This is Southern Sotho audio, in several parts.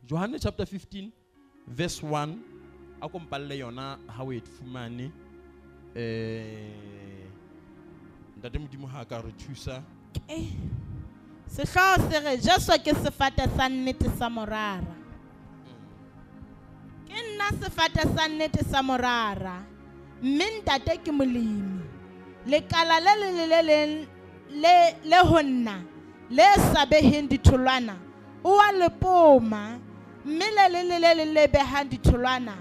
Johanne chapter 15 verse 1 a ko mpalle yona ha o e fumane. Ntate Modimo ha ka re thusa. Sehlooho se re Jesu ke sefate sa nnete sa morara. Ke nna sefate sa nnete sa morara, mme ntate ke molemi. Lekala le leng le le leng le ho nna le sa beheng ditholwana o a le poma, mme le leng le le leng le behang ditholwana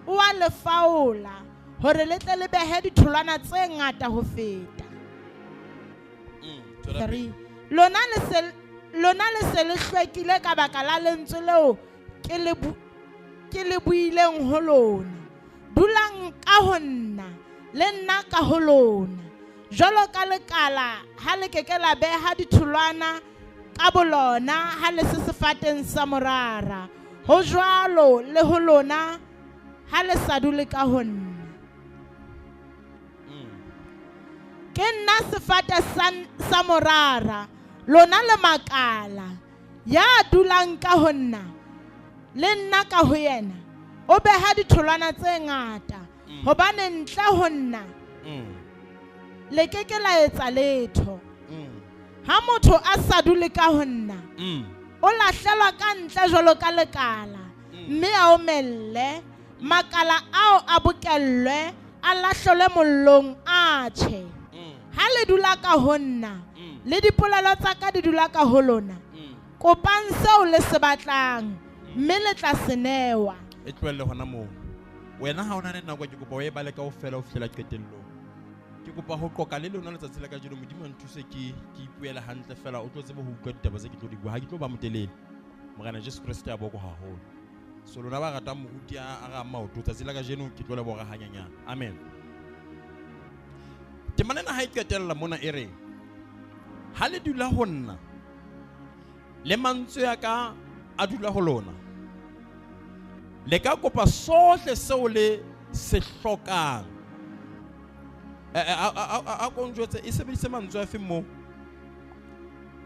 o a le faola hore le tle le behe ditholwana tse ngata ho feta. Tswela pele. 3. Lona le se le hlwekile ka baka la lentswe leo ke le buileng ho lona. Dulang ka ho nna, le nna ka ho lona. Jwalo ka lekala ha le ke ke la beha ditholwana ka bolona ha le se sefateng sa morara. Ho jwalo le ho lona ha le sa dule ka ho nna. Ke nna sefate sa morara, lona le makala. Ya dulang ka ho nna, le nna ka ho yena, o beha ditholwana tse ngata. Hobane ntle ho nna, le ke ke la etsa letho. Ha motho a sa dule ka ho nna, o lahlelwa ka ntle jwalo ka lekala, mme a omelle. Makala ao a bokellwe, a lahlelwe mollong, a tjhe. Ha le dula ka ho nna, le dipolelo tsa ka di dula ka ho lona, kopang seo le se batlang, mme le tla se newa. E tlohelle hona moo. Wena ha o na le nako, ke kopa o e bale kaofela ho fihlela qetellong. Ke kopa ho qoqa le lona letsatsi la kajeno. Modimo a nthuse ke ipuele hantle fela, o tlo tsebe ho utlwa ditaba tse ke tlo di bua. Ha ke tlo ba motelele. Morena Jesu Kreste a bokwe haholo. So lona ba ratang moruti a ra maoto, tsatsi la kajeno ke tlo leboha hanyenyane. Amen. Temana ena ha e qetella mona e re, ha le dula ho nna, le mantswe a ka a dula ho lona, le ka kopa sohle seo le se hlokang. A ko njwetse, e sebedise mantswe a feng moo?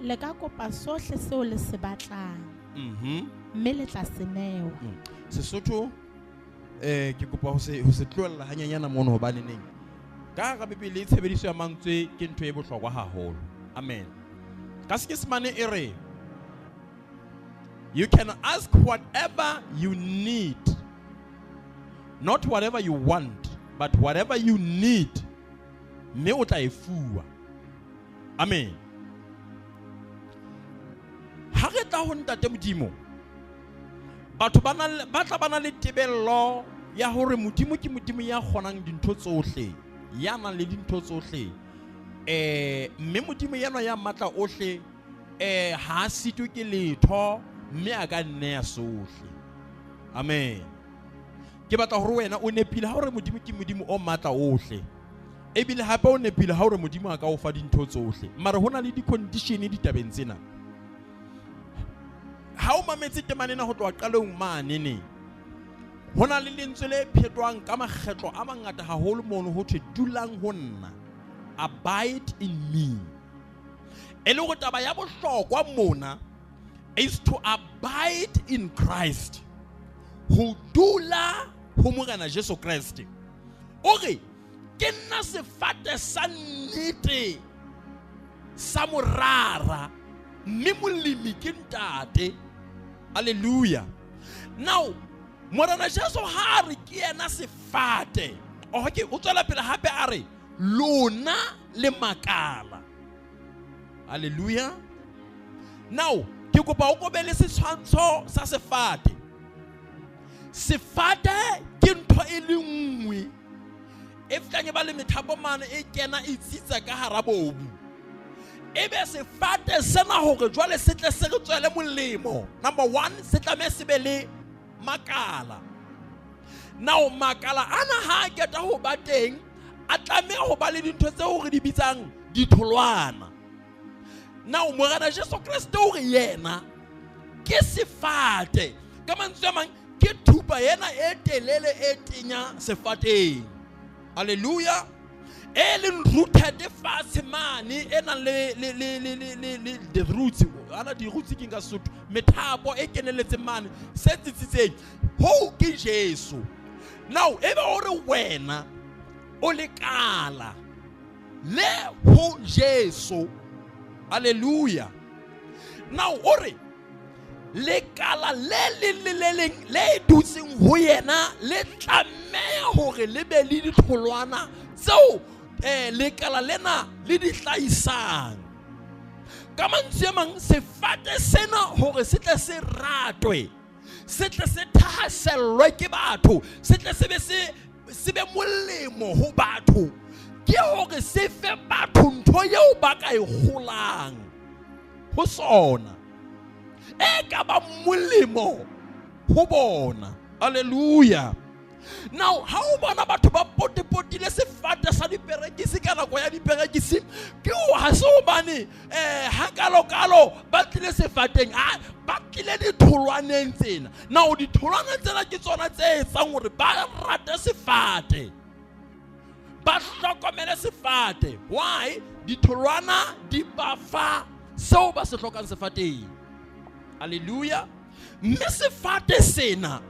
Le ka kopa sohle seo le se batlang, mme le tla se newa. Sesotho, ke kopa ho se tlohella hanyenyana mono, hobane neng ka hara Bibele tshebediso ya mantswe ke ntho e bohlokwa haholo. Amen. Ka Senyesemane e re, you can ask whatever you need, not whatever you want, but whatever you need, mme o tla e fuwa. Amen. Ha re tla ho Ntate Modimo, batho ba tla ba na le tebello ya hore Modimo ke Modimo ya kgonang dintho tsohle, ya nang le dintho tsohle. Mme Modimo yenwa ya matla ohle, ha a sitwe ke letho, mme a ka nneya sohle. Amen. Ke batla hore wena o nepile ha hore Modimo ke Modimo o matla ohle. Ebile hape o nepile ha hore Modimo a ka o fa dintho tsohle. Mara ho na le di-condition ditabeng tsena. Ha o mametse temana ena ho tloha qalong mane ne, ho na le lentswe le phetwang ka makgetlo a mangata haholo mono ho thwe dulang ho nna, abide in me. E le hore taba ya bohlokwa mona is to abide in Christ, ho dula ho Morena Jesu Kreste. O re ke nna sefate sa nnete sa morara, mme molemi ke ntate. Hallelujah. Now Morena Jesu ha re ke yena sefate, okay, o tswela pele hape a re lona le makala. Hallelujah. Now ke kopa o kobe le setshwantsho sa sefate. Sefate ke ntho e le nngwe e fihlang e ba le methapo mane, e kena e tsitsa ka hara mobu. Ebe sefate sena hore jwale se tle se re tswele molemo, number 1, se tlameha se be le makala. Now makala ana ha a qeta ho ba teng, a tlameha ho ba le dintho tseo re di bitsang ditholwana. Now Morena Jesu Kreste o re yena ke sefate. Ka mantswe a mang, ke thupa ena e telele e tenya sefateng. Hallelujah. E leng rooted fatshe mane, e nang le the roots. ana di-roots ke nka Sesotho, methapo e keneletseng mane, se tsitsitseng. Hoo ke Jesu. Now ebe hore wena o lekala le ho Jesu. Hallelujah. Now o re lekala le leng le le leng le dutseng ho yena le tlameha hore le be le ditholwana tseo lekala lena le di hlahisang. Ka mantswe a mang, sefate sena hore se tle se ratwe, se tle se thahasellwe ke batho, se tle se be se be molemo ho batho, ke hore se fe batho ntho eo ba ka e kgolang ho sona, e ka ba molemo ho bona. Hallelujah. Now ha o bona batho ba potepotile sefate sa diperekisi ka nako ya diperekisi, ke ho ha se hobane ha kalokalo ba tlile sefateng, a ba tlile ditholwaneng tsena. Now ditholwana tsena ke tsona tse etsang hore ba rate sefate, ba hlokomele sefate. Why? Ditholwana di ba fa seo ba se hlokang sefateng. Hallelujah. Mme sefate sena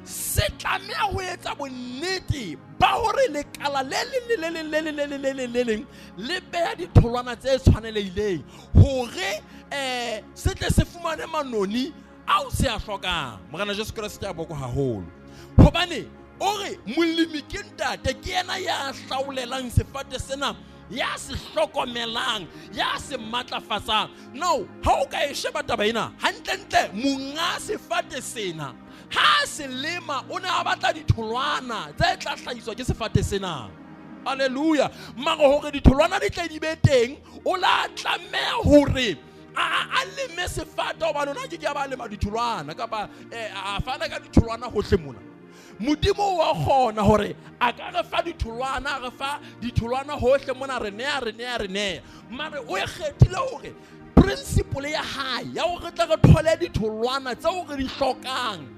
se tlameha ho etsa bonnete ba hore lekala le leng le le leng le leng le leng le leng le leng le beha ditholwana tse tshwanelehileng hore se tle se fumane manoni ao se a hlokang. Morena Jesu Kreste a boko haholo, hobane o re molemi ke ntate, ke yena ya hlaolelang sefate sena, ya se hlokomelang, ya se matlafatsang. Now ha o ka e sheba taba ena hantlentle, monga sefate sena ha se lema o ne a batla ditholwana tse tla hlahiswa ke sefate sena. Hallelujah. Mara hore ditholwana di tle di be teng, o la tlameha hore a leme sefate, hobane ona ke ke a ba lema ditholwana kapa a fana ka ditholwana hohle mona. Modimo wa kgona hore a ka re fa ditholwana, a re fa ditholwana hohle mona, re nea, re nea, re nea. Mare o e kgethile hore principle ya hae ya hore re tle re thole ditholwana tseo re di hlokang,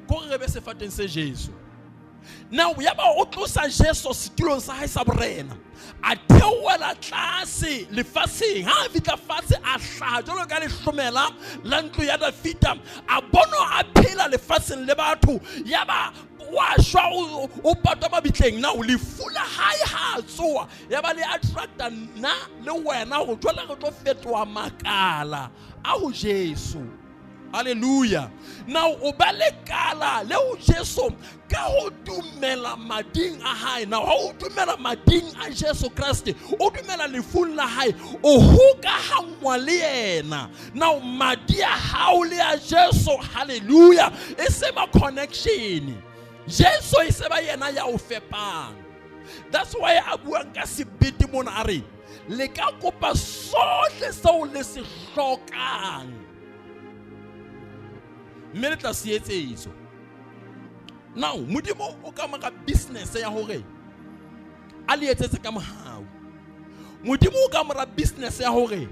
kore re be sefateng se Jesu. Now ya ba o tlosa Jesu setulong sa hae sa borena, a theohela tlase lefatsheng. Ha a fihla fatshe, a hlaha jwalo ka lehlomela la ntlo ya Dafita, a bonwa a phela lefatsheng le batho. Ya ba wa shwa, o patwa mabitleng. Now lefu la hae ha a tsoha, ya ba le attracta nna le wena hore jwale re tlo fetoha makala a ho Jesu. Hallelujah. Now o ba lekala le ho Jesu ka ho dumela mading a hae. Now ha o dumela mading a Jesu Kreste, o dumela lefung la hae, o hokahangwa le yena. Now madi a hao le a Jesu, hallelujah, e se ba connection. Jesu e se ba yena ya o fepang. That's why a buang ka sebete mona, a re le ka kopa sohle seo le se hlokang, mme le tla se etsetswa. Now Modimo o ka mora business ya hore a le etsetse ka mohau. Modimo o ka mora business ya hore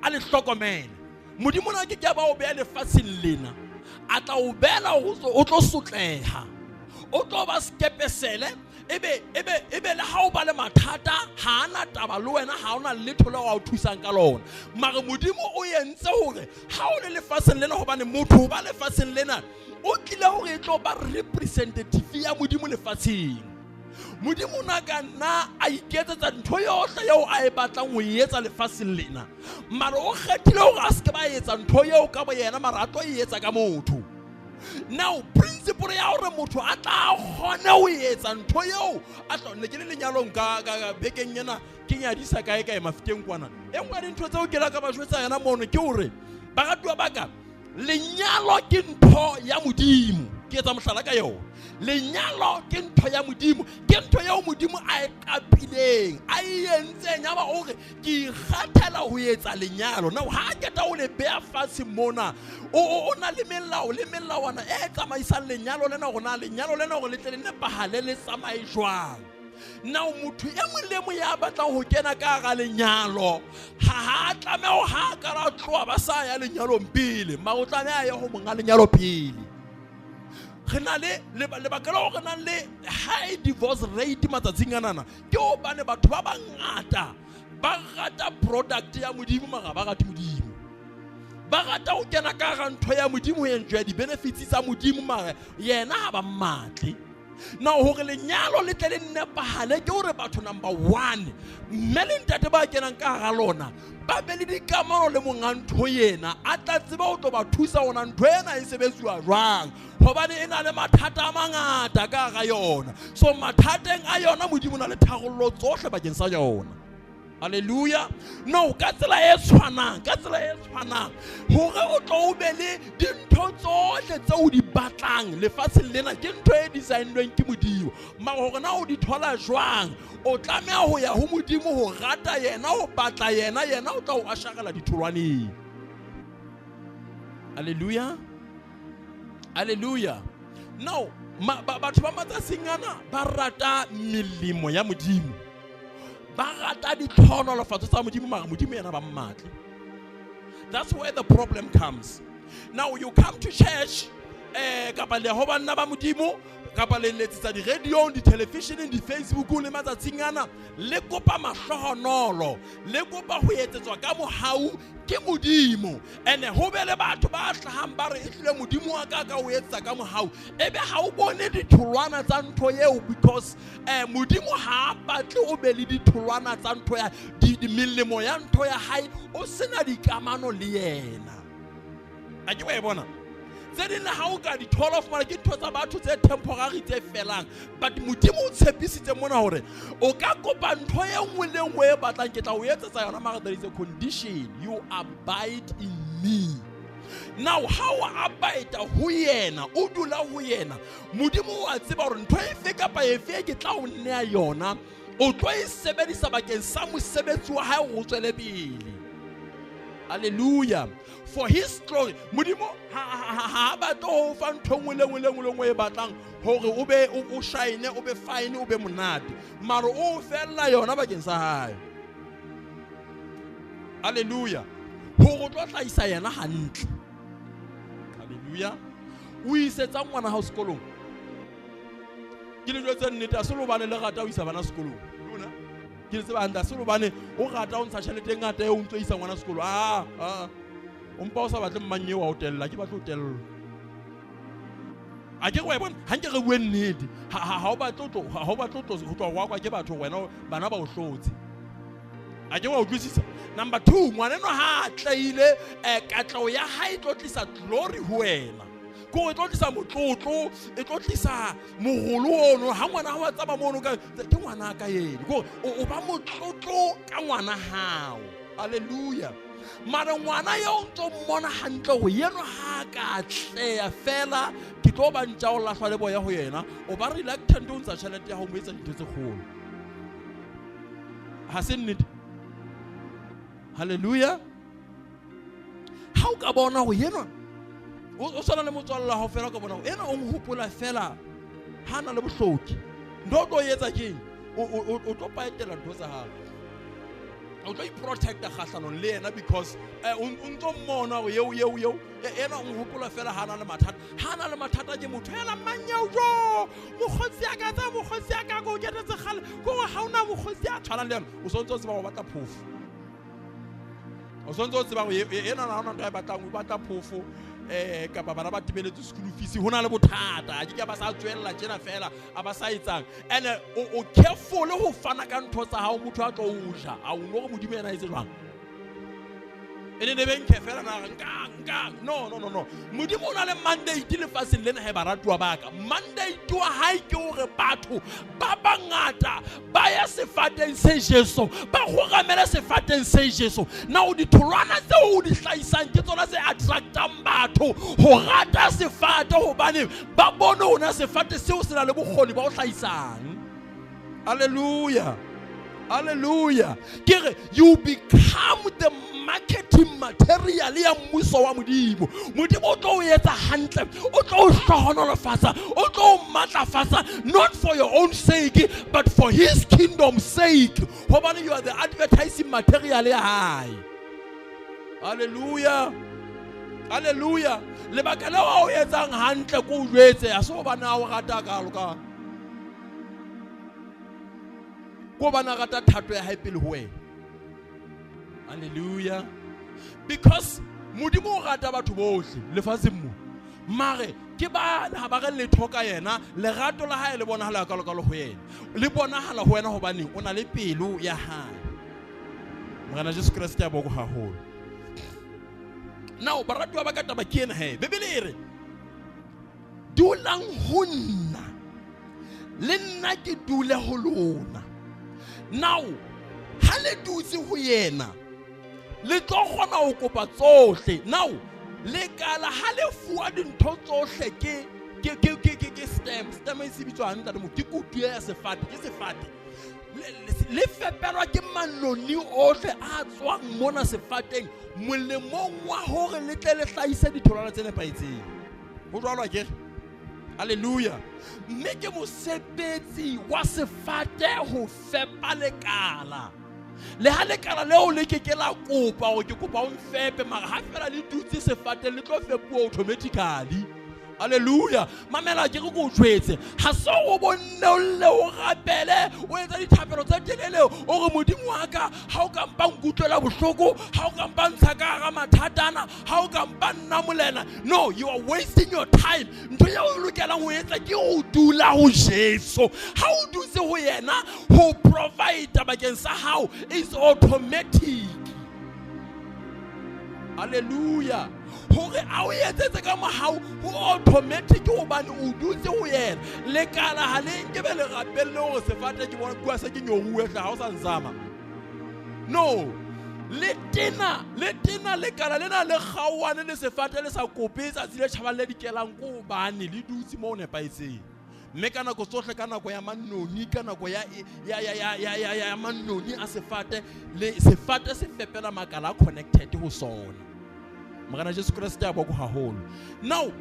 a le hlokomele. Modimo na ke ke ba o beha lefatsheng lena, a tla o beela o tlo sotleha, o tlo ba sekepesele, ebe le ha o ba le mathata, ha ana taba le wena, ha ona letho leo a o thusang ka lona. Mare Modimo o entse hore ha o le lefatsheng lena, hobane motho o ba lefatsheng lena o tlile hore e tlo ba representative ya Modimo lefatsheng. Modimo na ka nna a iketsetsa ntho yohle eo a e batlang ho e etsa lefatsheng lena, mara o kgethile hore a se ke ba etsa ntho eo ka boyena, mara a tlo e etsa ka motho. Now principle ya hore motho a tla kgone ho etsa ntho eo a tlo, ne ke le lenyalong ka bekeng ena, ke nyadisa kae kae Mafikeng kwana. E nngwe ya dintho tseo ke la ka ba jwetsa yona mono ke hore, baratuwa ba ka, lenyalo ke ntho ya Modimo. Ke etsa mohlala ka yona. Lenyalo ke ntho ya Modimo, ke ntho eo Modimo a e qapileng, a e entseng. Ya ba o re ke ikgathela ho etsa lenyalo. Now ha ke ta o le beha fatshe mona, o na le melao le melawana e tsamaisang lenyalo lena, hore na lenyalo lena hore le tle le nepahale le tsamaye jwang. Now motho e mong le mong ya batlang ho kena ka hara lenyalo, ha a tlameha ho ha ka ra tloha ba sa ya lenyalong pele, mara o tlameha a ye ho monga lenyalo pele. Re na le lebaka la hore re nang le high divorce rate matsatsing anana ke hobane batho ba bangata Ba rata product ya Modimo mara ba rate Modimo. Ba rata ho kena ka hara ntho ya Modimo ho enjoya di-benefits tsa Modimo mara yena ha ba mmatle. Now hore lenyalo le tle le nepahale ke hore batho number 1 mme le ntate ba kenang ka hara lona ba be le dikamano le monga ntho yena a tla tseba ho tlo ba thusa hona ntho ena e sebetsuwa jwang hobane e na le mathata a mangata ka hara yona. So mathateng a yona Modimo o na le tharollo tsohle bakeng sa yona. Hallelujah. No, ka tsela e tshwanang, ka tsela e tshwanang hore o tlo o be le dintho tsohle tse o di batlang lefatsheng lena ke ntho e designweng ke Modimo. Mara hore na o di thola jwang, o tlameha ho ya ho Modimo ho rata yena, ho batla yena, yena o tla o asharela ditholwaneng. Hallelujah. Hallelujah. Now, batho ba matsatsing ana ba rata melemo ya Modimo. Ba rata ditlhohonolofatso tsa Modimo mara Modimo yena ba mmatle. That's where the problem comes. Now you come to church kapa le ho banna ba Modimo kapa le letsetsa di-radiong, di-televisioneng, di-Facebookong le matsatsing ana le kopa mahlohonolo, le kopa ho etsetswa ka mohau ke Modimo. And ho be le batho ba hlahang ba re ehlile Modimo wa ka ka o etsa ka mohau, ebe ha o bone ditholwana tsa ntho eo because Modimo ha a batle o be le ditholwana tsa ntho ya melemo ya ntho ya hae o sena dikamano le yena. A ke wa e bona? Tse ding le ha o ka di thola o fumana ke ntho tsa batho tse temporary tse felang, but Modimo o tshepisitse mona hore o ka kopa ntho e nngwe le nngwe e batlang ke tla o etsetsa yona, mara there is a condition, you abide in me. Now ha o abide ho yena, o dula ho yena, Modimo o a tseba hore ntho efe kapa efe ke tla o nea yona, o tlo e sebedisa bakeng sa mosebetsi wa hae o tswele pele. Hallelujah. For his glory. Modimo ha batle ho fa ntho nngwe le nngwe le nngwe le nngwe e batlang hore o be o shine, o be fine, o be monate, mara o fella yona bakeng sa hae. Hallelujah. Hore o tlo hlahisa yena hantle. Hallelujah. O isetsa ngwana hao sekolong. Ke le jwetse nnete, a se lobane le rata ho isa bana sekolong. Lona ke le tseba hantle, a se lobane o rata ho ntsha tjhelete e ngata eo o ntso isa ngwana sekolo. O mpa o sa batle mmang eo wa o tella, ke batle ho tellwa. A ke re wa e bona, ha nke re bue nnete. Ha o batle ho tlo, ha o batle ho tlo, ho tlo roakwa ke batho wena bana ba o hlotse. A ke wa utlwisisa? Number 2, ngwaneno ha a tlaile, katleho ya hae e tlo tlisa glory ho wena. Ke hore e tlo tlisa motlotlo, e tlo tlisa morolo ono. Ha ngwana hao a tsamaya mono ka, ke ngwana ka eno. Ke hore o ba motlotlo ka ngwana hao. Hallelujah. Mara ngwana eo ntso mmona hantle hore yeno ha ka atleha fela, ke tlo ba ntja o lahlwa le boya ho yena. O ba reluctant ho ntsha tjhelete ya ho mo etsa dintho tse kgolo. Ha se nnete? Hallelujah. Ha o ka bona hore yena o tshwana le motswalle wa hao fela, o ka bona hore yena o nhopola fela ha na le bohloki. Ntho o tlo e etsa keng? O tlo paetela ntho tsa hao. O tlo iprotecta kgahlanong le yena because o ntso mmona hore eo, eo, eo, ena o nhopola fela ha na le mathata. Ha na le mathata ke motho ela mang eo jo? Mokgotsi ya ka, tsa mokgotsi ya ka, ko kenetse kgale. Ko hore ha ona mokgotsi ya tshwanang le yena. O sontse o tseba hore o batla phofo. O sontse o tseba hore ena ha ona ntho a e batlang, o batla phofo, kapa bana ba tebeletse school fees, ho na le bothata. A ke ke ba sa tswella tjena fela, a ba sa etsang. And o careful ho fana ka ntho tsa hao motho a tlo o ja. A o no re Modimo yena a etse jwang? E ne ne benke fela na re nkang, nkang. No, no, no, no. Modimo o na le mandate lefatsheng lena he baratuwa ba ka. Mandate wa hae ke hore batho ba bangata ba ye sefateng se Jesu, ba kgoramele sefateng se Jesu. Now ditholwana tseo o di hlahisang ke tsona tse attractang batho ho rata sefate hobane ba bone hona sefate seo se na le bokgoni ba ho hlahisang. Hallelujah. Hallelujah. Ke re you become the marketing material ya mmuso wa Modimo. Modimo o tlo o etsa hantle, o tlo o hlohonolofatsa, o tlo o matlafatsa, not for your own sake but for his kingdom's sake. Hobane you are the advertising material ya hae. Hallelujah. Hallelujah. Lebaka leo a o etsang hantle ko o jwetse, ha se hobane a o rata kalo ka. Ko hobane a rata thato ya hae pele ho wena. Hallelujah. Because Modimo o rata batho bohle lefatsheng mo. Mare ke ba ha ba re letho ka yena, lerato la hae le bonahala ka lokalo ho yena. Le bonahala ho wena hobane o na le pelo ya hae. Morena Jesu Kreste a boko haholo. Now baratuwa ba ka taba ke ena he. Bibele e re dulang ho nna, le nna ke dule ho lona. Now ha le dutse ho yena, le tlo kgona ho kopa tsohle. Now le kala ha le fuwa dintho tsohle ke stem. Stem e se bitswa hantle mo, ke kutu ya sefate, ke sefate. Le fepelwa ke manoni ohle a tswang mona sefateng molemong wa hore le tle le hlahise ditholwana tse nepahetseng. Ho jwalo akere? Hallelujah. Mme ke mosebetsi wa sefate ho fepa lekala. Le ha lekala leo le ke ke la kopa hore ke kopa o mfepe, mara ha fela le dutse sefateng le tlo fepuwa automatically. Hallelujah. Mamela ke re ko jwetse, ha se o bonne o lle o rapele, o etsa dithapelo tse telele, o re Modimo wa ka, ha o ka mpa nkutlwela bohloko, ha o ka mpa ntsha ka hara mathatana, ha o ka mpa nna molena. No, you are wasting your time. Ntho eo o lokelang ho etsa ke ho dula ho Jesu. Ha o dutse ho yena, ho provide bakeng sa hao is automatic. Hallelujah. Hore a o etsetse ka mohau ho automatic hobane o dutse ho yena. Lekala ha le nke be le rapelle hore sefate ke bona bua se ke nyoruwe hle ha o sa nzama. No. Le tena lekala lena le kgaoane le sefate le sa kope tsatsi le tjhabang le dikelang ko hobane le dutse mo o nepahetseng. Mme ka nako tsohle, ka nako ya manoni, ka nako ya manoni a sefate, le sefate se fepela makala a connected ho sona. Morena Jesu Kreste a boko haholo. Now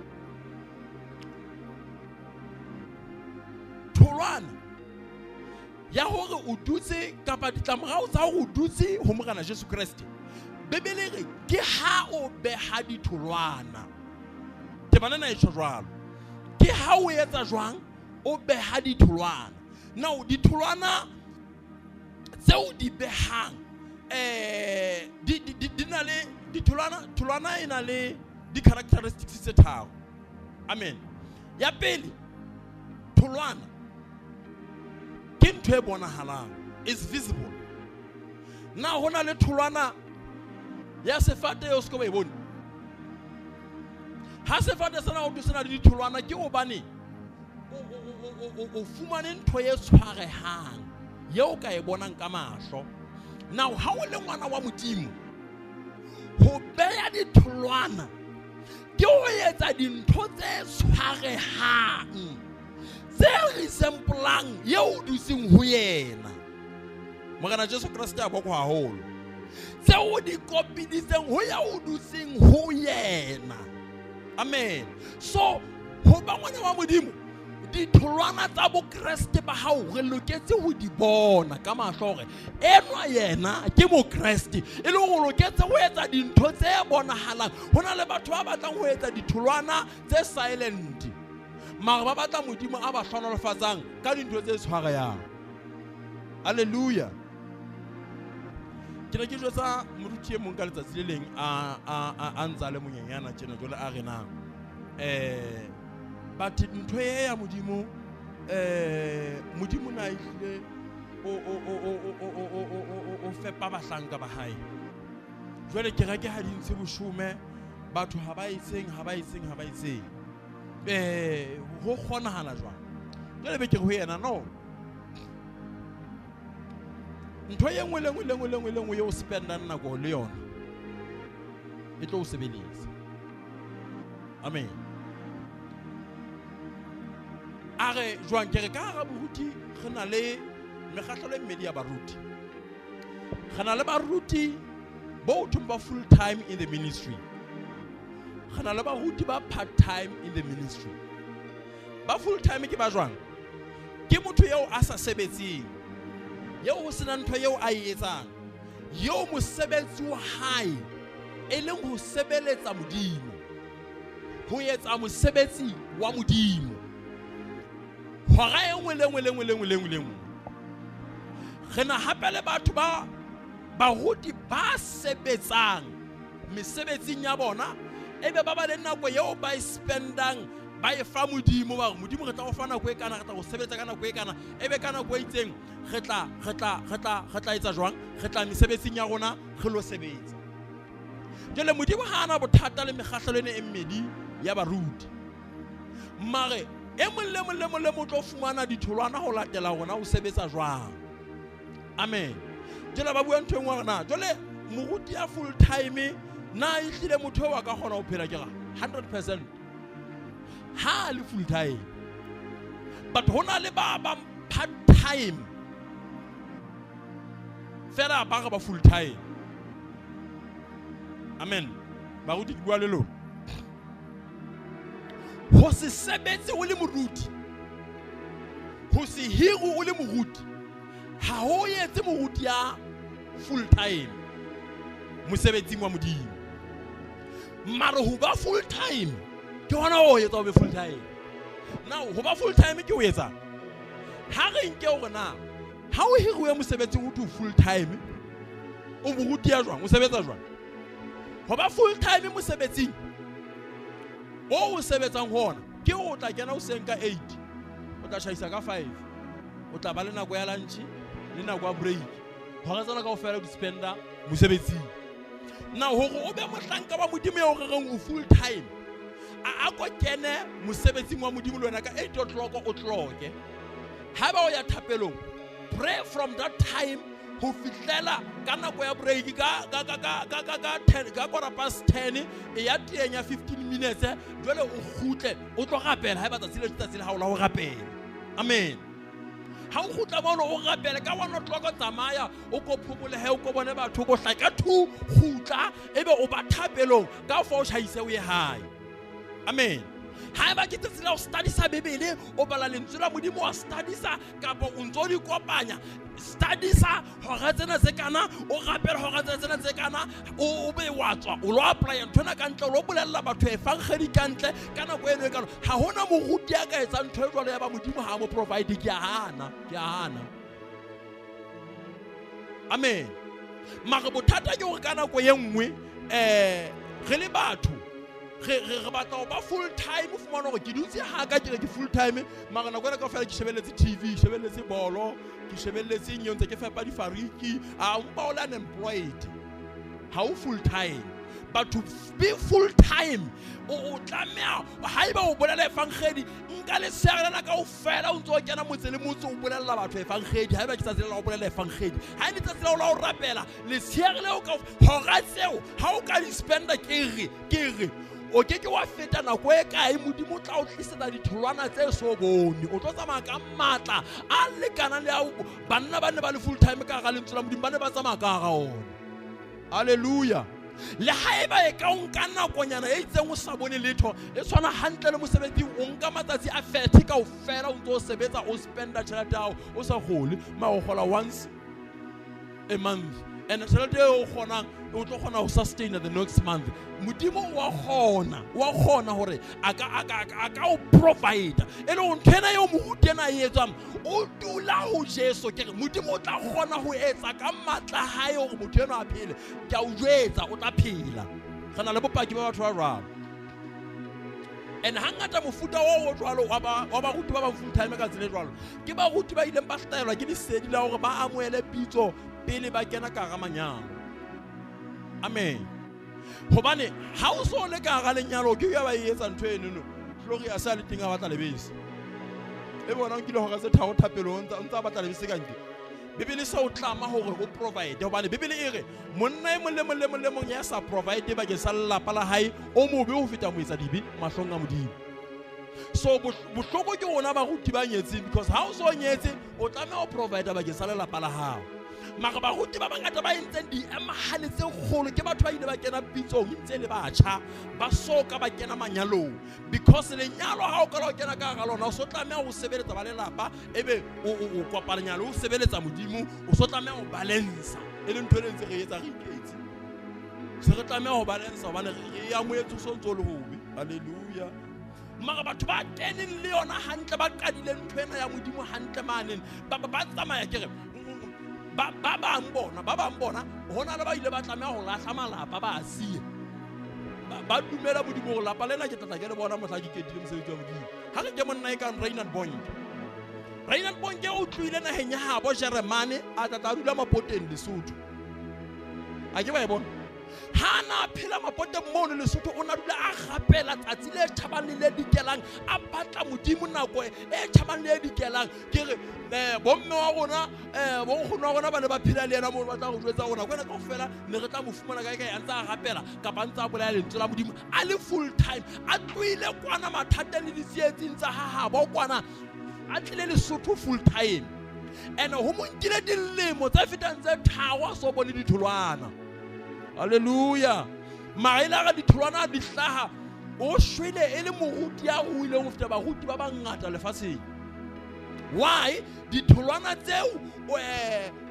tholwana ya hore o dutse kapa ditlamorao tsa hore o dutse ho Morena Jesu Kreste, Bibele re ke ha o beha ditholwana. Temana ena e tjho jwalo. Ke ha o etsa jwang? O beha ditholwana. Now ditholwana tseo di behang di na le ditholwana, tholwana e na le di characteristics tse tharo. Amen. Ya pele, tholwana ke ntho e bonahalang, is visible. Na ho na le tholwana ya sefate eo se ka ba e bone? Ha sefate sena ho sena le ditholwana ke hobane o fumane ntho e tshwarehang eo ka e bonang ka mahlo. Now ha o le ngwana wa Modimo, ho beha ditholwana ke ho etsa dintho tse tshwarehang tse resemblang eo o dutseng ho yena. Morena Jesu Kreste a boko haholo. Tseo di kopiditseng ho ya o dutseng ho yena. Amen. So ho ba ngwana wa Modimo, ditholwana tsa bokreste ba hao re loketse ho di bona ka mahlo hore enwa yena ke mokreste, e le hore o loketse ho etsa dintho tse bonahalang. Ho na le batho ba batlang ho etsa ditholwana tse silent, mara ba batla Modimo a ba hlohonolofatsang ka dintho tse tshwarehang. Hallelujah. Ke ne ke jwetsa moruti e mong ka letsatsi le leng a ntsa le monyenyana tjena jwale a re na but ntho e ya Modimo, Modimo na ehlile o fepa bahlanka ba hae. Jwale kereke ha di ntshe boshome, batho ha ba etseng. Ho kgonahala jwang? Jwale be ke re ho yena, no. Ntho e nngwe le nngwe le nngwe le nngwe le nngwe eo o spendang nako le yona e tlo o sebeletsa. Amen. A re jwang? Ke re ka hara boruti re na le mekgahlelo e mmedi ya baruti. Re na le baruti bo thong ba full time in the ministry. Re na le baruti ba part time in the ministry. Ba full time ke ba jwang? Ke motho eo a sa sebetseng, eo ho sena ntho eo a e etsang, eo mosebetsi wa hae e leng ho sebeletsa Modimo, ho etsa mosebetsi wa Modimo hora e nngwe le nngwe le nngwe le nngwe le nngwe le nngwe. Re na hape le batho ba Baruti ba sebetsang mesebetsing ya bona ebe ba ba le nako eo ba e spendang ba e fa Modimo, ba re Modimo re tla go fa nako e kana, re tla go sebetsa ka nako e kana, ebe ka nako e itseng re tla re tla re tla re tla etsa jwang, re tla mesebetsing ya rona re lo sebetsa. Jwale Modimo ha ana bothata le mekgahlelo ena e mmedi ya baruti, mare e mong le mong le mong le mong o tlo fumana ditholwana ho latela rona o sebetsa jwang. Amen. Jwale ba bua ntho e nngwe hore na jwale moruti ya full time na e hlile motho eo a ka kgona ho phela? Ke ra 100% ha a le full time, but ho na le ba bang part time fela ba re ba full time. Amen. Baruti, ke bua le lona. Ho se sebetse o le moruti, ho se hire o le moruti, ha ho etse moruti ya full time mosebetsing wa Modimo. Mare ho ba full time ke hona ho etsa o be full time. Now ho ba full time ke o etsang? Ha re nke hore na ha o hiriwe mosebetsing o to full time, o moruti ya jwang, o sebetsa jwang? Ho ba full time mosebetsing o o sebetsang ho ona ke o tla kena hoseng ka 8, o tla tjhaisa ka 5, o tla ba le nako ya lunch le nako ya break, hora tsena kaofela o di spenda mosebetsing. Na hore o be mohlanka wa Modimo eo re reng o full time, a ko kene mosebetsing wa Modimo le wena ka 8 o'clock, o tloke. Haeba o ya thapelong, pray from that time ho fihlela ka nako ya break ka ka ka ka ka ka ka 10, ka 10:15, e ya teng ya 15 minutes. Jwale o kgutle o tlo rapela haeba tsatsi le tsatsi le hao la ho rapela. Amen. Ha o kgutla mono o rapele ka 1 o'clock, tsamaya o ko phomolehe, o ko bone batho, o ko hlae ka 2, kgutla ebe o ba thapelong ka fa o tjhaise o ye hae. Amen. Haeba ke tsatsi la ho studisa Bibele, o bala lentswe la Modimo wa studisa, kapa o ntso di kopanya, studisa hora tsena tse kana, o rapele hora tsena tse kana, o be wa tswa o lo apply ntho ena ka ntle, o lo bolella batho evangeli ka ntle ka nako eno e kalo. Ha hona moruti ya ka etsang ntho e jwalo ya ba Modimo ha mo provide. Ke a hana, ke a hana. Amen. Mare bothata ke hore ka nako e nngwe re le batho re batla ho ba full time. O fumana hore ke dutse ha ka ke re ke full time, mara nako ena kaofela ke shebelletse TV, ke shebelletse bolo, ke shebelletse eng eo, ntse ke fepa difariki. A mpa o le unemployed, ha o full time. But to be full time o tlameha, haeba o bolela evangeli, nka lesere lena kaofela o ntse o kena motse le motse o bolella batho evangeli. Haeba ke tsatsi la ho bolela evangeli, ha e le tsatsi la ho rapela, letsheare leo ka hora tseo ha o ka di spenda, ke re o ke ke wa feta nako e kae, Modimo o tla o tlisetsa ditholwana tse so bone. O tlo tsamaya ka matla a lekanang le ao banna ba ne ba le full time ka hara lentswe la Modimo, ba ne ba tsamaya ka hara ona. Hallelujah. Le haeba e ka o nka nakonyana e itseng o sa bone letho, e tshwana hantle le mosebetsing, o nka matsatsi a 30 kaofela o ntse o sebetsa, o spenda tjhelete ya hao, o sa kgole, mara o kgola once a month, and tjhelete eo o kgonang o tlo kgona ho sustain the next month. Modimo wa kgona, wa kgona hore a ka o provide. E le hore ntho ena eo moruti ena e etswang, o dula ho Jesu, ke re Modimo o tla kgona ho etsa ka matla a hae hore motho enwa a phele. Ke a o jwetsa, o tla phela. Re na le bopaki ba batho ba jwalo. And hangata mofuta o jwalo wa baruti ba bang full time ka tsela e jwalo, ke baruti ba ileng ba hlahelwa ke lesedi la hore ba amohele pitso pele ba kena ka hara manyalo. Amen. Hobane ha o so le ka hara lenyalo, ke ya ba e etsa ntho eno no. Gloria sa le teng a batla lebese. E bona o nkile hora tse tharo thapelong, o ntsa batla lebese ka nke. Bibele se o tlama hore o provide, hobane Bibele e re monna e mong le mong le mong le mong ya sa provide bakeng sa lelapa la hae o mobe ho feta moetsadibe mahlong a Modimo. So bohloko ke rona baruti ba nyetseng, because ha o so nyetse o tlameha ho provide bakeng sa lelapa la hao. Mara baruti ba bangata ba entseng diemahale tse kgolo ke batho ba ile ba kena pitsong ntse le batjha, ba so ka ba kena manyalong, because lenyalo ha o kala o kena ka hara lona, o so tlameha ho sebeletsa ba lelapa, ebe o kopanya le ho sebeletsa Modimo, o so tlameha ho balance. E le ntho e ntse re etsa re iketse, se re tlameha ho balance hobane re amohetse so ntso le hobe. Hallelujah. Mara batho ba keneng le yona hantle, ba qadile ntho ena ya Modimo hantle maneng, ba tsamaya. Ke re Ba ba bang bona, ba bang bona ho na le ba ile ba tlameha ho lahla malapa ba a siye. Ba dumela Modimo hore lapa lena ke tla tla ke le bona mohla ke ketile mosebetsi wa Modimo. Ha re ke monna e kang Reinhard Bonnke. Reinhard Bonnke o tlohile naheng ya habo Jeremane a tla tla dula Mapoteng Lesotho. A ke ba e bona? Ha na phela Mapoteng mono Lesotho o na dula a rapela tsatsi le tjhabang le le dikelang, a batla Modimo nako e tjhabang le e dikelang. Ke re bomme wa rona bonkgono wa rona ba ne ba phela le yena mono, ba tla re jwetsa hore nako ena kaofela ne re tla mo fumana kae kae a ntse a rapela kapa a ntse a bolaya lentswe la Modimo a le full time, a tlohile kwana mathateng le ditsietsing tsa hahabo kwana, a tlile Lesotho full time. And ho mo nkile dilemo tse fetang tse tharo a so bone ditholwana. Hallelujah. Mara ile a re ditholwana di hlaha, o shwele e le moruti ya ruileng ho feta baruti ba bangata lefatsheng. Why? Ditholwana tseo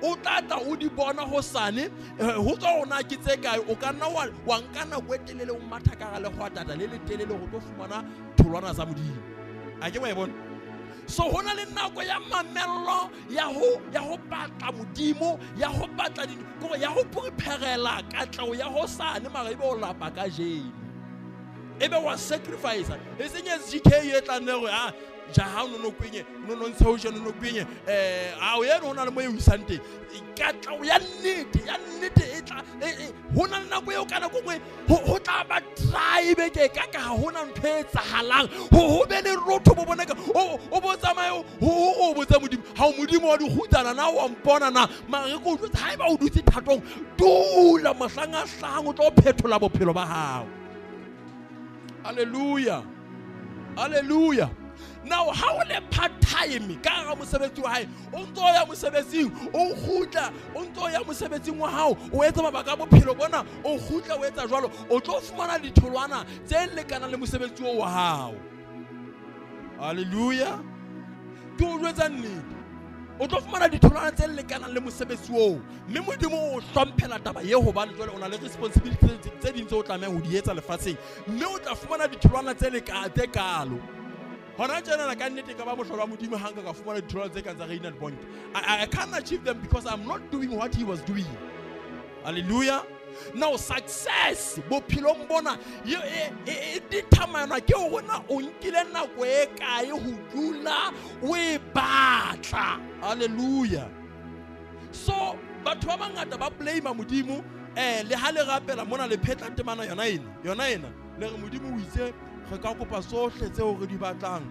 o tla tla o di bona hosane, ho tswa hore na ke tse kae, o ka nna wa nka nako e telele o matha ka hara lehwatata le letelele ho tlo fumana tholwana tsa Modimo. A ke wa e bona? So ho na le nako ya mamello ya ho batla Modimo, ya ho batla kore ya ho prepare-la katleho ya hosane, mara ebe o lapa kajeno. Ebe wa sacrifice. E seng SGK e tlang le hore, ja ha o no no kwenye, no no ntshe o je, no no kwenye, ha o eno ho na le mo e o isang teng. Katleho ya nnete, ya nnete e tla, ho na le nako eo ka nako nngwe ho tla ba dry beke ka ka ha hona ntho e etsahalang. Ho be le rotho bo bona ka, o bo tsamaye, ho botsa Modimo. Ha o Modimo wa dikgutsana na, wa mpona na? Mara re ko jwetsa, haeba o dutse thatong, dula mohlang a hlahang o tlo phethola bophelo ba hao. Hallelujah. Hallelujah. Now ha o le part time ka hara mosebetsi wa hae, o ntso ya mosebetsing, o kgutla, o ntso ya mosebetsing wa hao, o etsa mabaka a bophelo bona, o kgutla o etsa jwalo, o tlo fumana ditholwana tse lekanang le mosebetsi oo wa hao. Hallelujah. Ke o jwetsa nnete. O tlo fumana ditholwana tse lekanang le mosebetsi oo. Mme Modimo o hlomphela taba eo hobane jwale o na le responsibility tse ding tse o tlamehang ho di etsa lefatsheng. Mme o tla fumana ditholwana tse tse kalo. Hona tjenana ka nnete ka ba mohlolo wa Modimo ha nka ka fumana ditholwana tse kang tsa Reinhard Bonnke. I can't achieve them because I'm not doing what he was doing. Hallelujah. Now success bophelong bona e determine ke hore na o nkile nako e kae ho dula o e batla. Hallelujah. So batho ba bangata ba blame Modimo, le ha le rapela mona le phetla temana yona ena, yona ena le re Modimo o itse re ka kopa sohle tseo re di batlang,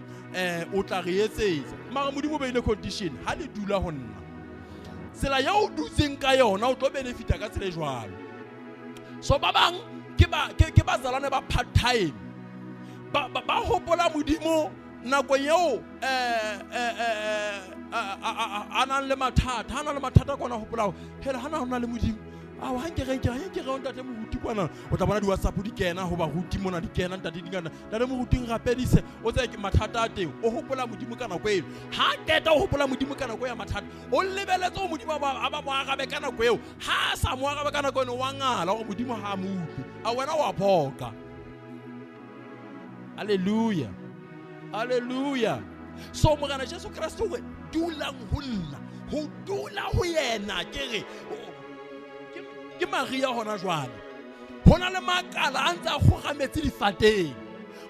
o tla re etsetsa. Mara Modimo o beile condition, ha le dula ho nna. Tsela eo o dutseng ka yona o tlo benefita ka tsela e jwalo. So ba bang ke bazalwane ba part time. Ba hopola Modimo nako eo a nang le mathata, ha na le mathata kona hopola hore hela ha na ho na le Modimo. Ao, ha nke re nke, ha nke re ntate moruti kwana, o tla bona di-WhatsApp di kena ho baruti mona di kena ntate di kena. Ntate moruti nrapedise, o tsebe ke mathata a teng. O hopola Modimo ka nako eo. Ha qeta o hopola Modimo ka nako ya mathata, o lebeletse hore Modimo a ba mo arabe ka nako eo. Ha a sa mo arabe ka nako eno, wa ngala hore Modimo ha a mo utlwe. A wena wa phoka. Hallelujah. Hallelujah. So Morena Jesu Kreste o re dulang ho nna, ho dula ho yena ke re ke Maria hona jwale. Ho na le makala a ntse a kgorametse difateng.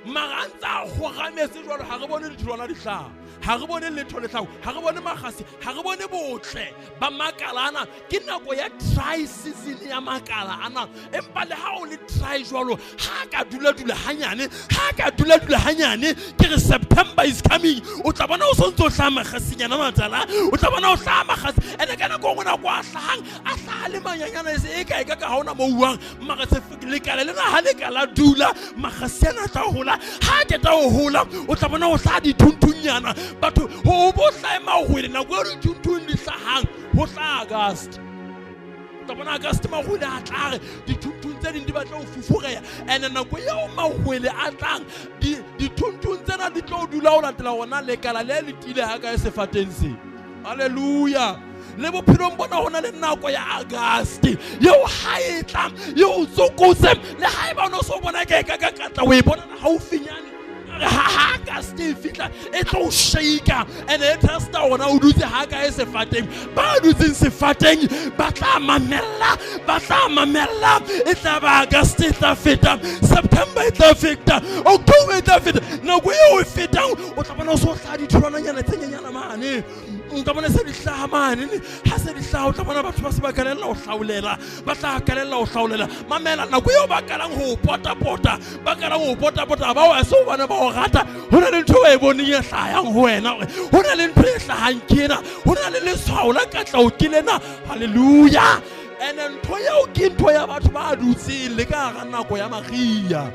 Mara a ntse a kgorametse jwalo, ha re bone ditholwana di hlaha, ha re bone letho le hlaha, ha re bone makgasi, ha re bone botle ba makala ana. Ke nako ya dry season ya makala ana. Empa le ha o le dry jwalo, ha ka dula dula hanyane, ha ka dula dula hanyane, ke re September is coming. O tla bona o sontso o hlaha makgasinyana matala, o tla bona o hlaha makgasi. Ene ka nako e nngwe nako a hlahang, a hlaha le manyanyana e se e kae ka ka ha ona mo uwang. Mara se lekala lena ha le ka la dula, makgasi ana a tla hola. Ha a qeta ho hola, o tla bona ho hlaha dithunthungnyana. Batho ho bo hlahe mahwele, nako eo dithunthung di hlahang, ho hlaha August. O tla bona August mahwele a tla re dithunthung tse ding di batla ho fufureha. Ene nako eo mahwele a tlang, dithunthung tsena di tlo dula ho latela hona lekala le le tiile ha kae sefateng se. Hallelujah. Le bophelong bona ho na le nako ya August eo ha e tla e o tsokotse, le ha eba o no so bona ke ka ka tla o e bona haufinyane. Ha ha August e fihla e tlo o shaka and e testa gona o dutse ga kae sefateng. Ba dutseng sefateng ba tla mamella, ba tla mamella. E tla ba August e tla feta, September e tla feta, October e tla feta. Nako eo e fetang o tla bona o so hlaha ditholwananyana tse nyenyana mane, o tla bona se di hlaha mane. Ha se di hlaha o tla bona batho ba se ba kalella ho hlaolela, ba tla kalella ho hlaolela. Mamela, nako eo ba kalang ho potapota, ba kalang ho potapota, ba wa se hobane ba o rata. Ho na le ntho e boneng e hlahang ho wena, ho na le ntho e hlahang ke ena, ho na le letshwao la katleho ke lena. Hallelujah. And ntho eo ke ntho ya batho ba dutseng le ka hara nako ya Maria.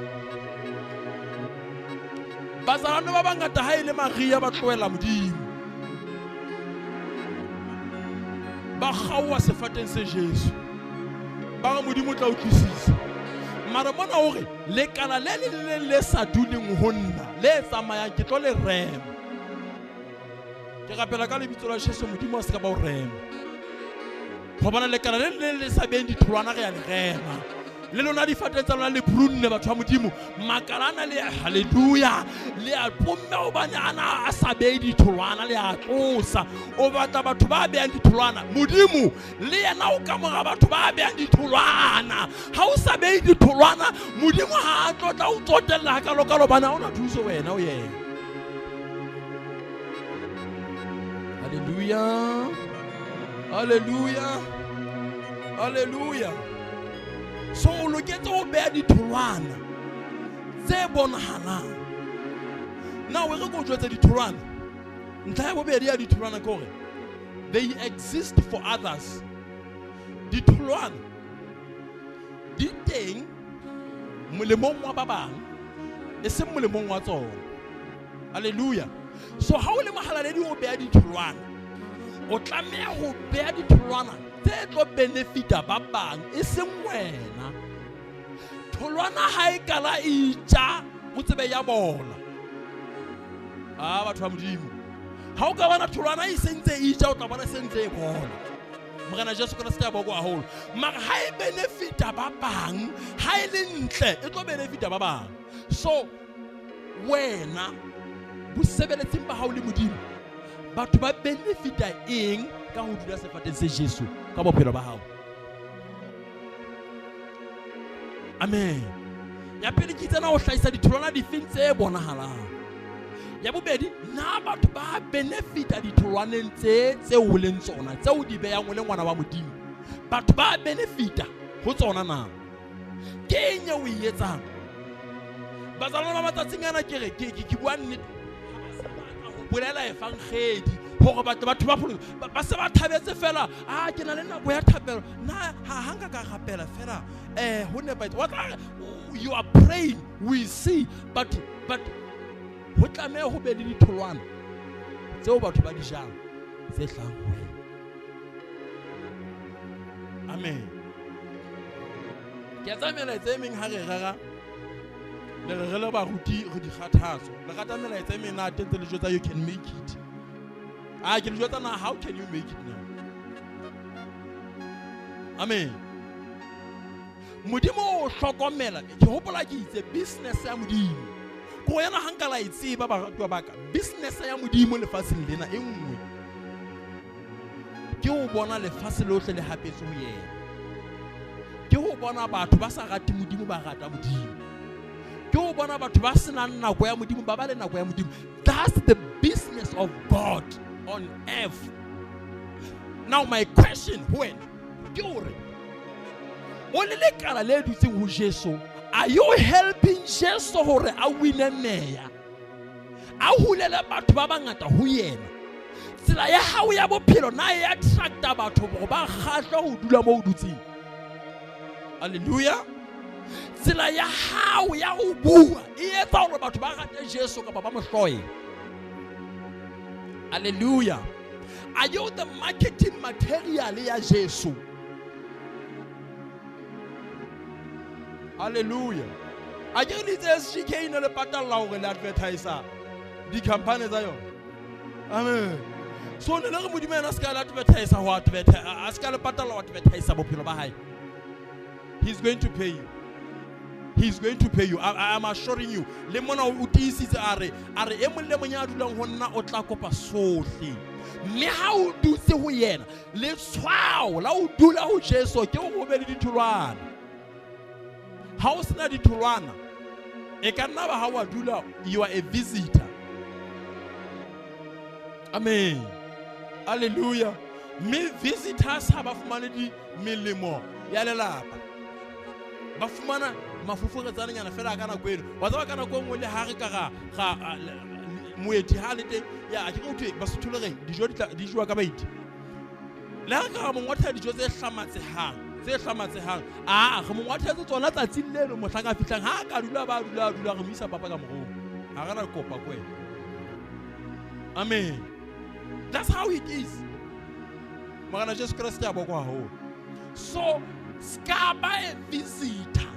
Bazalwane ba bangata ha e le Maria ba tlohela Modimo, ba kgaoha sefateng se Jesu, ba re Modimo o tla utlwisisa. Mara mona hore lekala le leng le leng le sa duleng ho nna, le tsamayang, ke tlo le rema. Ke rapela ka lebitso la Jesu, Modimo a se ka ba o rema. Gobane lekala le leng le sa beng ditholwana re ya le rema. Le lona difateng tsa lona le prunne, batho ba Modimo. Makala ana le hallelujah, le a pomme hobane ana a sa behe ditholwana, le a tlosa. O batla batho ba behang ditholwana. Modimo le yena o ka mora batho ba behang ditholwana. Ha o sa behe ditholwana, Modimo ha a tlotla o tsotella hakalo-kalo, hobane ha ona thuso wena o yena. Hallelujah. Hallelujah. Hallelujah. So o loketse ho beha ditholwana tse bonahalang. Now we re ko jwetse ditholwana. Ntlha ya bobedi ya ditholwana ke hore they exist for others. Ditholwana di teng molemong wa ba bang, e seng molemong wa tsona. Hallelujah. So ha o le mohalaledi o beha ditholwana, o tlameha ho beha ditholwana tse tlo benefita ba bang, e seng wena. Tholwana ha e kala e itja, o tsebe ya bola. Ah, batho ba Modimo, ha o ka bona tholwana e sentse e itja, o tla bona sentse e bola. Morena Jesu Kreste a bokwa haholo. Mara ha e benefita ba bang, ha e le ntle, e tlo benefita ba bang. So wena bosebeletsing ba hao le Modimo, batho ba benefita eng ka ho dula sefateng se Jesu ka bophelo ba hao? Amen. Ya pele ke tsena ho hlahisa ditholwana difeng tse bonahalang. Ya bobedi, na batho ba benefita ditholwaneng tse tseo o leng tsona, tseo di behang o le ngwana wa Modimo? Batho ba benefita ho tsona na? Ke eng eo o e etsang? Bazalwane ba matsatsing ana, ke re ke bua nnete, ha ba sa batla ho bolela evangedi hore batho ba pholohe. Ba se ba thabetse fela. Ah, ke na le nako ya thapelo. Na ha nka ka rapela fela, ho nepahetse. Wa tla re, you are praying, we see, but ho tlameha ho be le ditholwana tseo batho ba di jang tse hlahang ho wena. Amen. Ke a tsaya melaetsa e meng ha re rera, le re re le baruti re dikgathatso. Le rata melaetsa e meng na teng tse le jwetsa you can make it. Ah, ke le jwetsa na how can you make it now? Amen. Modimo o hlokomela. Ke hopola ke itse business ya Modimo. Ko yena ha nka la e tseba baratuwa ba ka, business ya Modimo lefatsheng lena e nngwe ke ho bona lefatshe lohle le hapetswe ho yena. Ke ho bona batho ba sa rate Modimo ba rata Modimo. Ke ho bona batho ba senang nako ya Modimo ba ba le nako ya Modimo. That's the business of God on earth. Now my question ho wena ke hore o le lekala le dutseng ho Jesu, are you helping Jesu hore a wine meya, a hulele batho ba bangata ho yena? Tsela ya hao ya bophelo na e attracta batho hore ba kgahlwe ho dula moo o dutseng? Hallelujah. Tsela ya hao ya ho bua e etsa hore batho ba rate Jesu kapa ba mo hloye? Hallelujah. Are you the marketing material ya Jesu? Hallelujah. A ke re itse SGK ne le patalla hore le advertise di-company tsa yona. Amen. So ne le re Modimo yena a se ka le advertise ho advertise, a se ka le patalla ho advertise bophelo ba hae. He's going to pay you. He's going to pay you. I am assuring you. Le mona o tiisitse a re e mong le mong ya dulang ho nna o tla kopa sohle. Mme ha o dutse ho yena, letshwao la o dula ho Jesu ke hore o be le ditholwana. Ha o sena ditholwana, e ka nna ba ha wa dula, you are a visitor. Amen. Hallelujah. Mme visitors ha ba fumane di melemo ya lelapa. Ba fumana mafoforetsananyana fela ka nako eno. Wa tseba ka nako e nngwe le ha re ka ga moeti ha le teng, ya ke go thwe Basotho le reng dijo di jowa ka baeti. Le ha re ka ra mo ngwathela dijo tse hlamatsehang, a re mo ngwathetse tsona tsatsing leno mohlang a fihlang. Ha a ka dula ba dula re mo isa papa ka morong. Ha re na kopa ko wena. Amen. That's how it is. Morena Jesu Kreste a bokwa haholo. So ska ba a visitor,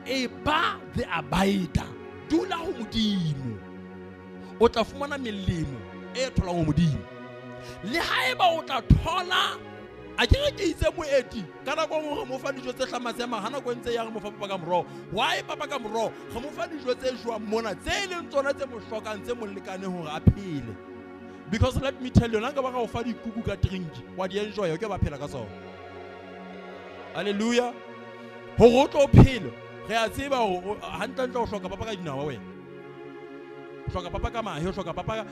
e ba the abider. Dula ho Modimo, o tla fumana melemo e tholang ho Modimo. Le haeba o tla thola, a ke re ke itse moeti ka nako nngwe re mo fa dijo tse hlamatsehang, ha nako e ntse ya re mo fa papa ka moroho. Why papa ka moroho? Re mo fa dijo tse jwang mona, tse leng tsona tse mo hlokang, tse mo lekaneng hore a phele. Because let me tell you, nka ba ka o fa dikuku ka drink, wa di enjoy, o ke ba phela ka tsona. Hallelujah. Hore o tlo phela, re a tseba hore hantlentle o hloka papa ka dinawa wena. O hloka papa ka mahe, o hloka papa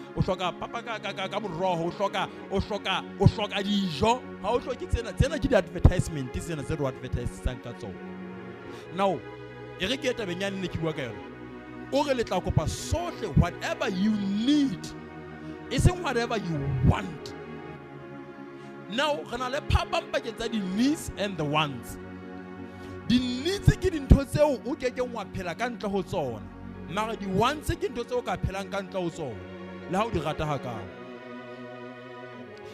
ka moroho, o hloka dijo. Ha o hloke tsena ke di-advertisement tsena tse re advertisang ka tsona. Now, e re ke tabeng ya nne ke bua ka yona. O re le tla kopa sohle, whatever you need, e seng whatever you want. Now, re na le phapang pakeng tsa di-needs and the wants. Di-needs ke dintho tseo o kekeng wa phela ka ntle ho tsona. Mara di-wants ke ntho tseo o ka phelang ka ntle ho tsona, le ha o di rata hakalo.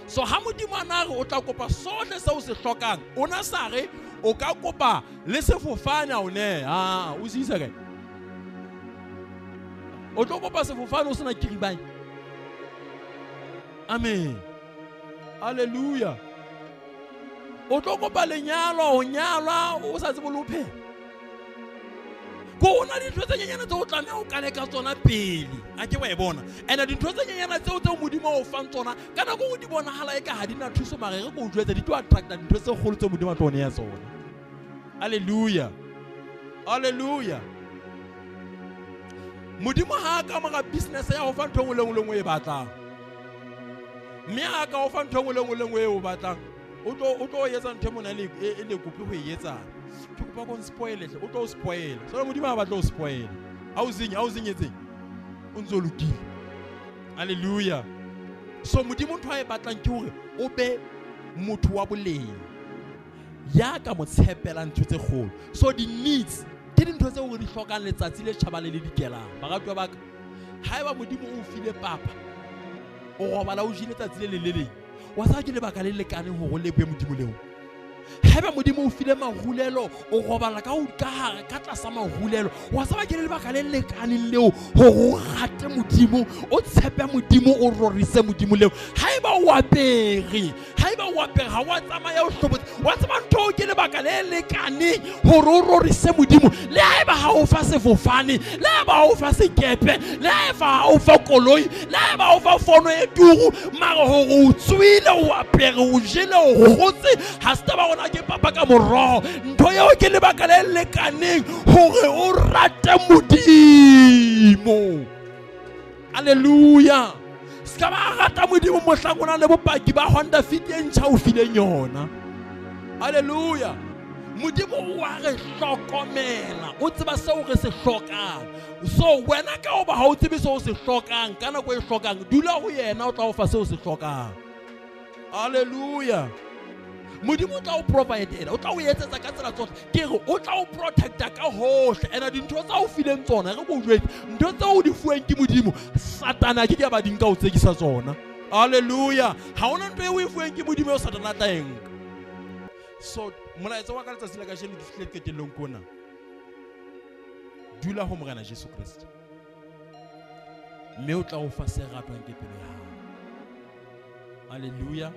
So ha Modimo a na re o tla kopa sohle seo o se hlokang, o na sa re o ka kopa le sefofane a o neha. O se isa kae? O tlo kopa sefofane o sena kiribane. Amen. Hallelujah. O tlo kopa lenyalo, ho nyalwa o sa tsebe le ho phela. Ko ona dintho tse nyenyane tseo o tlameha ho kale ka tsona pele. A ke wa e bona. And dintho tse nyenyane tseo Modimo o fang tsona, ka nako o di bonahala eka ha di na thuso, mare re ko o jwetsa di tlo attracta dintho tse kgolo tseo Modimo a tlo o neya tsona. Hallelujah. Hallelujah. Modimo ha a ka mora business ya ho fa ntho e nngwe le nngwe le nngwe e batlang. Mme a ka o fa ntho e nngwe le nngwe le nngwe e o batlang, o tlo etsa ntho e mona e le kope ho e etsang. Ke kopa ko spoil hle, o tlo spoil. So Modimo ha batle ho spoil. Ha o senyetseng, o ntso lokile. Hallelujah. So Modimo ntho a e batlang ke hore o be motho wa boleng, ya ka mo tshepelang ntho tse kgolo. So di needs ke dintho tseo re di hlokang letsatsi le tjhabang le le dikelang. Baratuwa ba ka, haeba Modimo o file papa, o robala o jele tsatsi le leng le leng, wa tseba ke lebaka le lekaneng hore o lebohe Modimo leo. Haeba Modimo o file marulelo, o robala ka hare ka tlasa marulelo, wa tseba ke lebaka le lekaneng leo hore o rate Modimo, o tshepe Modimo, o rorise Modimo leo. Haeba o apere, ha wa tsamaya o hlobotse, wa tseba ntho ke lebaka le lekaneng hore o rorise Modimo. Le haeba ha o fa sefofane, le haeba ha o fa sekepe, le haeba ha o fa koloi, le haeba ha o fa fono e turu, mara hore o tswile, o apere, o jele, o kgotse, ha se taba hore ke papa ka moroho. Ntho eo ke lebaka le lekaneng hore o rate Modimo. Hallelujah. Ska ba rata Modimo mohlang o na le bopaki ba Honda Fit e ntjha o fileng yona. Hallelujah. Modimo o a re hlokomela, o tseba seo re se hlokang. So wena ka hoba ha o tsebe seo o se hlokang ka nako e hlokang, dula ho yena, o tla o fa seo o se hlokang. Hallelujah. Modimo o tla o providela, o tla o etsetsa ka tsela tsohle. Ke re o tla o protecta ka hohle. Ena dintho tsa o fileng tsona, re ko jwetse, ntho tseo o di fuweng ke Modimo, Satane a ke ke a ba di nka o tsekisa tsona. Hallelujah. Ha hona ntho eo o e fuweng ke Modimo eo Satane a tla e nka. So molaetsa wa ka letsatsi la kajeno ke fihlile qetellong kona. Dula ho Morena Jesu Kreste, mme o tla o fa se ratwang ke pelo ya hao. Hallelujah.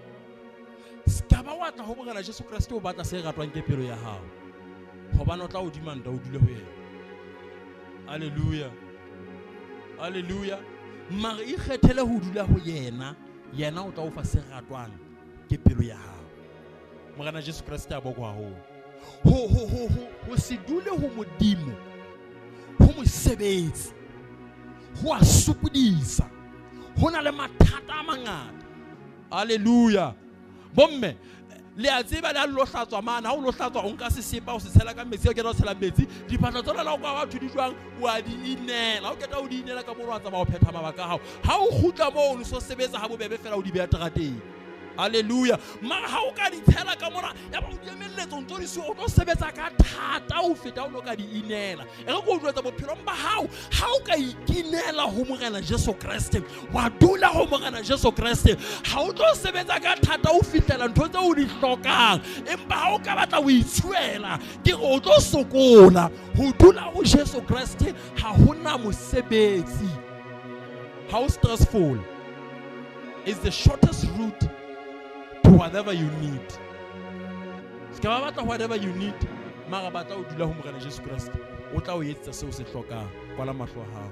Ska ba wa tla ho Morena Jesu Kreste o batla se ratwang ke pelo ya hao. Hobane o tla o demanda o dule ho yena. Hallelujah. Hallelujah. Mara ikgethele ho dula ho yena, yena o tla o fa se ratwang ke pelo ya hao. Morena Jesu Kreste a bokwa haholo. Ho se dule ho Modimo, ho mosebetsi, ho a sokodisa, ho na le mathata a mangata. Hallelujah. Bomme, le a tseba le ha lo hlatswa mane, ha o lo hlatswa o nka sesepa o se tshela ka metsi, o keta o tshela metsi, diphahlo tsona la o kwa batho di jwang, o a di inela, o keta o di inela ka moo wa tsamaya o phetha mabaka a hao. Ha o kgutla moo o so sebetsa ha bobebe fela o di beha terateng. Hallelujah. Mara ha o ka di tshela ka mona, ya ba o di emelletsa o ntso di siwa, o tlo sebetsa ka thata ho feta o no ka di inela. E re ke o jwetsa bophelong ba hao, ha o ka ikinela ho Morena Jesu Kreste, wa dula ho Morena Jesu Kreste, ha o tlo sebetsa ka thata ho fihlela ntho tseo o di hlokang. Empa ha o ka batla ho itshuela, ke re o tlo sokola. Ho dula ho Jesu Kreste ha hona mosebetsi. How stressful is the shortest route to whatever you need. Se ka ba batla whatever you need, mara batla o dula ho Morena Jesu Kreste, o tla o etsetsa seo se hlokang. Kwala mahlo a hao.